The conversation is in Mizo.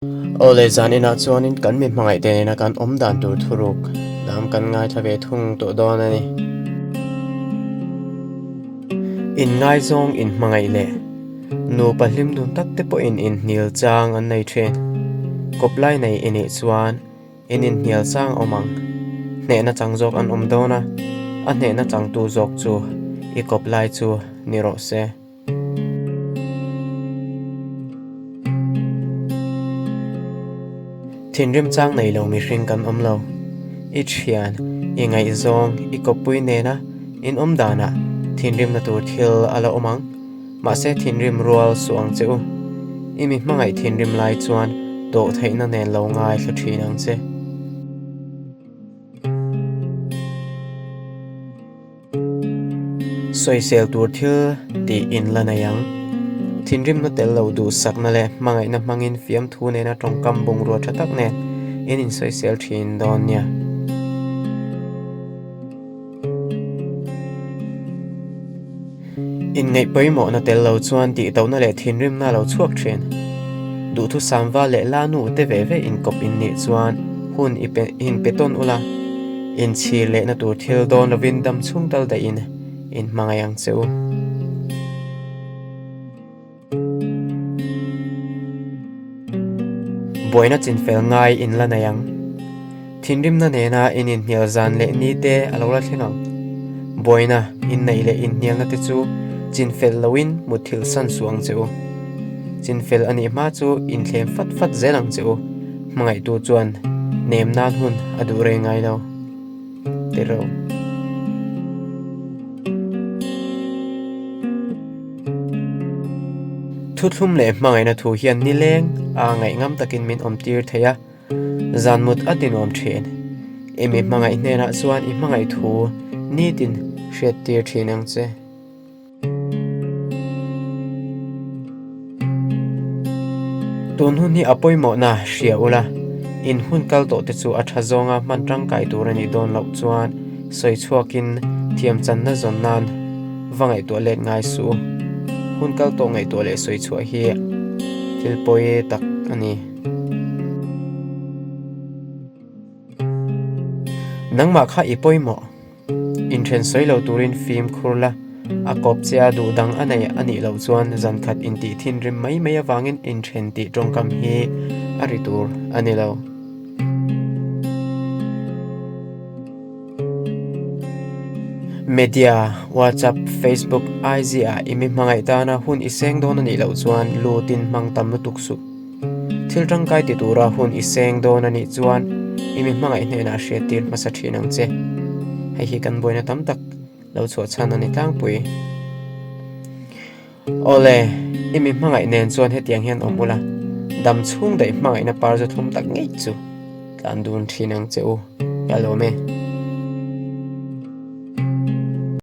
Aw le, zan inah chuanin kan mi hmangaih te nena kan awm dan tur thuruk lam kan ngaithla ve thung tawh dawn a ni. Inngaizawng inhmangaih leh nupa hlim dun tak te pawhin inhnial chang an nei thin. Kawplai nei i nih chuan in inhnial chang awm ang. Hnehna chang zawk an awm dawn a, a hnehna changtu zawk chu i kawplai chu ni rawh se. Thinrim chang nei lo mihring kan awm lo. I thian, i ngaihzawng, i kawppui nena in awm danah thinrimna tur thil a la awm ang. Mahse thinrim rual suh ang che u. I mi hmangaih thinrim lai chuan dawhtheihna nen lo ngaithla thin ang che. Sawisel tur thil tih in la nei ang. Thinrimna tel lo duhsakna leh hmangaihna hmangin fiamthu nena tawngkam bungrua tha tak nen in insawisel thin dawn nia. Inngaih pawimawhna tel lo chuan tihtohna leh thinrimna a lo chhuak thin. Duhthusam val leh la nu te ve ve inkawp in nih chuan hun i pe inpe tawn ula, inchhir lehna tur thil dawn lovin dam chhung tal daih in inhmangaih ang che u. Buaina chinfel ngai in la nei ang. Thinrimna nena in inhnial zan leh ni te a lo la thleng ang. Buaina, inneih leh inhnialna te chu chinfel loin mutthilh san suh ang che u. Chinfel a nih hma chu inthlem fat fat zel ang che u. Hmangaihtu chuan nem nan hun a duh rei ngai lo. Tiro. Thuthlum leh hmangaihna thu hian nileng a ngaihngam takin min awmtir thei a, zan mut a tinuam thin. I mi hmangaih hnenah chuan i hmangaih thu nitin hriattir thin ang che. Tun hun hi a pawimawhna hria ula, in hun kal tawh te chu a tha zawnga hman tangkai tur a nih dawn loh chuan sawi chhuakin thiamchanna zawn nan va ngaihtuah let ngai suh. Hun kal tawh ngaihtuah leh sawi chhuah hi thil pawi tak a ni. Nangmah kha i pawimawh. Inthen sawi lo turin fimkhur la, a kawp che a duh dang a nei a nih loh chuan zan khat intih thinrim mai mai avangin inthen tih tawngkam hi a ri tur a ni lo. Media, WhatsApp, Facebook, IG ah i mi hmangaih tana hun i seng dawn a nih loh chuan lutin hmang tam lutuk suh. Thil tangkai ti tura hun i seng dawn a nih chuan i mi hmangaih hnenah hriattir hmasa thin ang che. Hei hi kan buaina tam tak lo chhuah chhan a ni tlangpui. Awle, i mi hmangaih nen chuan hetiang hian awm ula, dam chhung daih hmangaihna par zu thlum tak ngei chu tlan dun thin ang che u, ka lawm e.